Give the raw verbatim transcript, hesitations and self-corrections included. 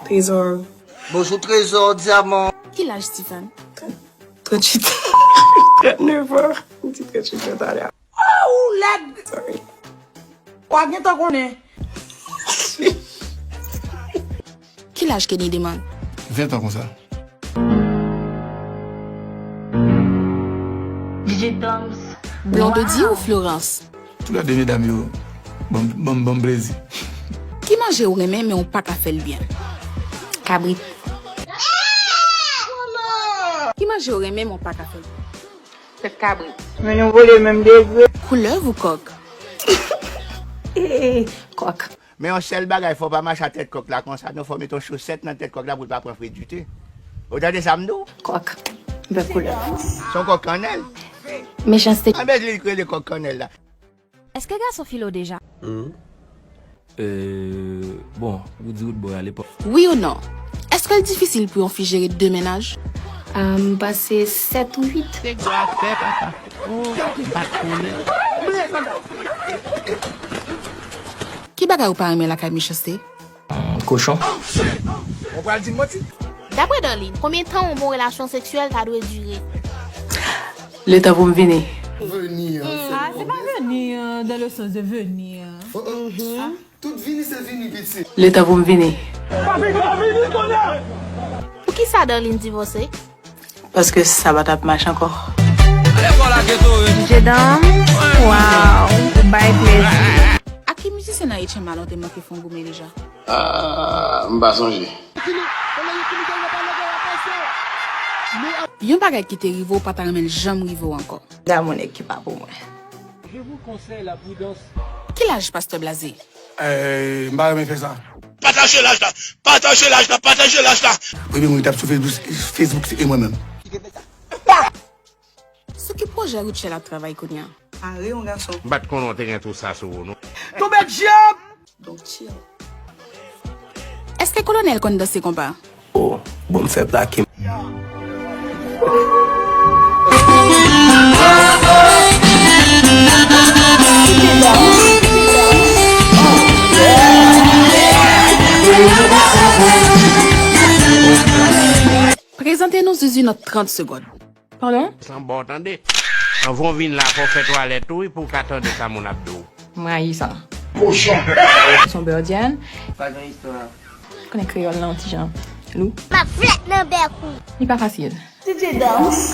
Trezò. Bonjou Trezò, Dyaman. Ki laj Stephen? Tranntuit. Trannèf an. M di tranntuit an talè a. Oh, ou lèd! Sorry. Ou pa gentan konnen. Ki laj Kenny Demang? Ven tan konsa. DJ Dams. Blondedy ou Florence? Toulède medam yo ban m ban m plezi. Ki manje ou renmen men ou pa ka fè l byen? Kabrit. Ki manje ou renmen men ou pa ka fè l byen? Tèt kabrit. Men nou vole menm degre. Koulèv ou kòk? Kòk. Men yon sèl bagay, fò w pa mache a tèt kòk la konsa, non, fò w mete yon chosèt nan tèt kòk la pou l pa pran fredite. Ou tande sa m di w? Kòk. M pè koulèv. Se yon kòk kannèl. Mechanste. Anben li k rele kòk kannèl la. Èske gason file w deja? Euh, bon, ou di wout bòy a lepòk. Wi ou non? Èske l difisil pou yon fi jere de mennaj? M panse sèt ou uit. Se gwa fè papa. Oh, bat konnen. Ki bagay ou pa renmen lakay Mechanste? Kochon. Ou pral di m manti? Daprè Darline, konbyen tan yon bon relasyon seksyèl ta dwe dire? Letan pou m vini. Veni an. Ah, c'est pas venir dans le sens de venir. Tout vini se vini piti. Letan pou m vini. Poukisa Darline divòse? Paske sa pa t ap mache ankò. Mesye dam, waw, ou bay plezi. Ak ki mizisyen nan H M A nou te manke fè yon goumen deja? Ah, m pa sonje. Yon bagay ki te rive w pa ta renmen l janm rive w ankò. Damou nèg ki pa pou mwen. Ki laj pastè Blaze? Eh, m pa renmen fè sa. Pataje laj la! Pataje laj la! Pataje laj la! Premye moun ki t ap sou Facebook, Facebook se mwen menm. Sou ki pwojè Rutshelle ap travay kounye a? Mare yon gason. M pa t konnen w te gen tou sa sou ou non. Tonbe dyab! Bon chill. Èske Kolonèl konn danse konpa? Oh, bon m fè plake m. Prezante nou Zuzu nan trant segonn. Pardon? San bò tande. Anvan w vin la fò w fè twalèt ou wi pou w ka tande sa moun ap di w. M rayi sa. Kochon. Son bèdyen. Pa gen istwa. Konnen kreyòl nan yon ti jan lou. M ap flèt nan bèk ou. Li pa fasil. DJ Dams.